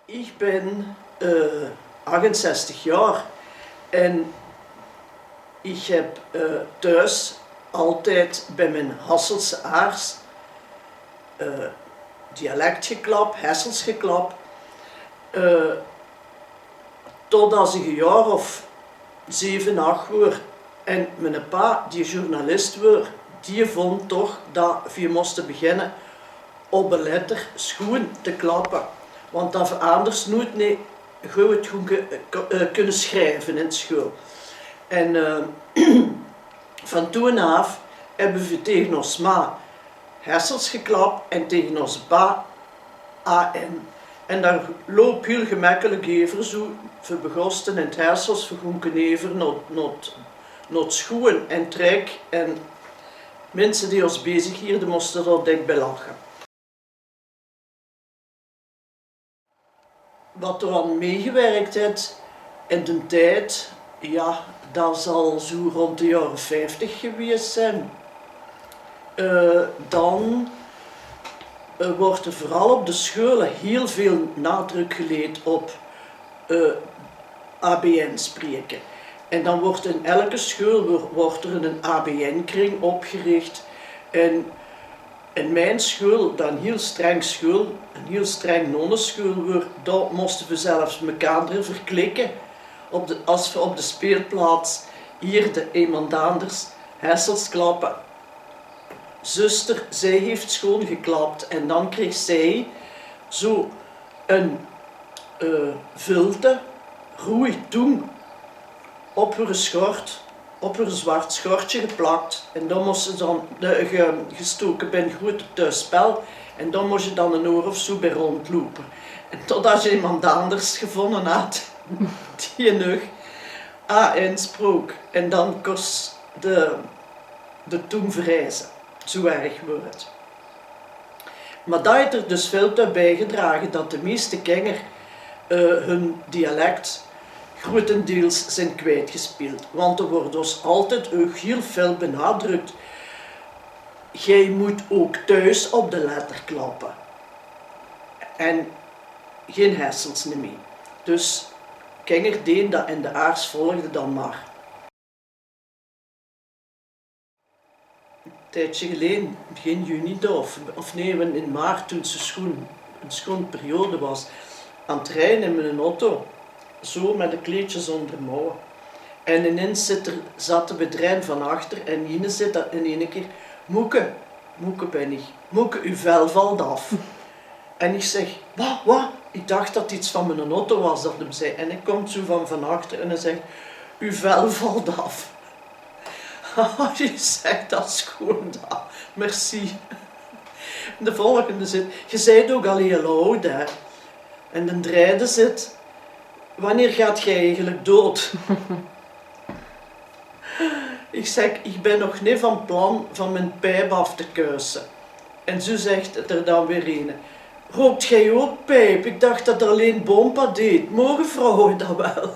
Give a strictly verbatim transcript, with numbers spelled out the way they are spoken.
Ich bin, eh, achtenzestig jaor en ich höb, eh, thoes altied bie mien Hasselse aars, eh, dialek geklap, Hessels geklap, eh, totdat ich e jaor of zeve, ach woor. En miene pa, die journalist woor, die vónd toch dat veer móste beginne op de letter sjoen te klappe. Want dat veer anders noeit neet good, good ge-, eh, kunne schrieve in sjoel. En, eh, van toen aaf höbbe veer tege ós ma Hessels geklap en tege ózze pa A N. En dat loop hiel gemekkelik euver, zoe, veer begóste in 't Hessels, veer gónke euver nao, nao, nao sjoen en trek. En minse die ós bezig hierde, móste dao dèk bie lache. Wat d'r aan meegewirk haet in d'n tied, jao, dat zal zoe rónd de jaore vieftig gewees zeen. Eh, dan, eh, woort d'r veural op de sjoele hiel väöl nadrök geleid op, eh, A B N spreke. En dan woort in elke sjoel woor-, woort d'r 'n A B N-kring opgerich. En in mien sjoel, dat 'n hiel streng sjoel, 'n hiel streng nonnesjoel woor, dao móste veer zelfs mekander verklikke. Op de, es veer op de speelplaats hierde emes anders Hessels klappe. Zuster, zij heeft schoon geklapt. En dan kreeg zij zoe 'n, eh, vilte roei tong op häöre sjort, op häör zwart sjortje geplak. En dao mós ze dan, de, ge-, gestoke bie 'n groete töspel. En dao mós ze dan 'n oor of zoe bie róndjloupe. En totdat ze emes anders gevónje had, die nog A N sprook. En dan kós de, de tong verreize. Zoe erg woor 't. Mer dat haet d'r dus väöl toe biegedrage dat de meiste kinger, eh, hun dialek groetendeels zeen kwietgespeeld. Want d'r woort dus altied ouch hiel väöl benadrök: "Geer mót ouch thoes op de letter klappe." En gein Hessels neet mie. Dus kinger deje dat en de aars volgde dan mer. Tiedje geleje, begin juni dao, of, of nee, in maart, toen 't zoe sjoen, 'n sjoen periode waas, aan 't rieje in miene auto, zoe mit de kleedjes ónger de mouwe. En inins zit d'r, zatte veer d'rin van achter en Jine zit dat in eine kier: "Moeke, Moeke bin ich. Moeke, uw vel valt af." En ich zèk: "Wa, wa?" Ich dach dat 't get van miene auto waas dat 'm zag. En hae kump zoe van, van achter en hae zèk: "Uw vel valt af." Ich zèk: "Dat is sjoen, dat. Merci." De volgende zit: "Ge zeet ouch al hiel aud, hè." En d'n drejje zit: "Wanneer gaat gij eigenlijk dood?" Ich zèk: "Ich bin nog neet van plan van mien piep aaf te kuise." En zoe zèk d'r dan weer eine: "Rookt gij ook piep? Ik dacht dat alleen Bompa deed. Mogen vrouwen dat wel?"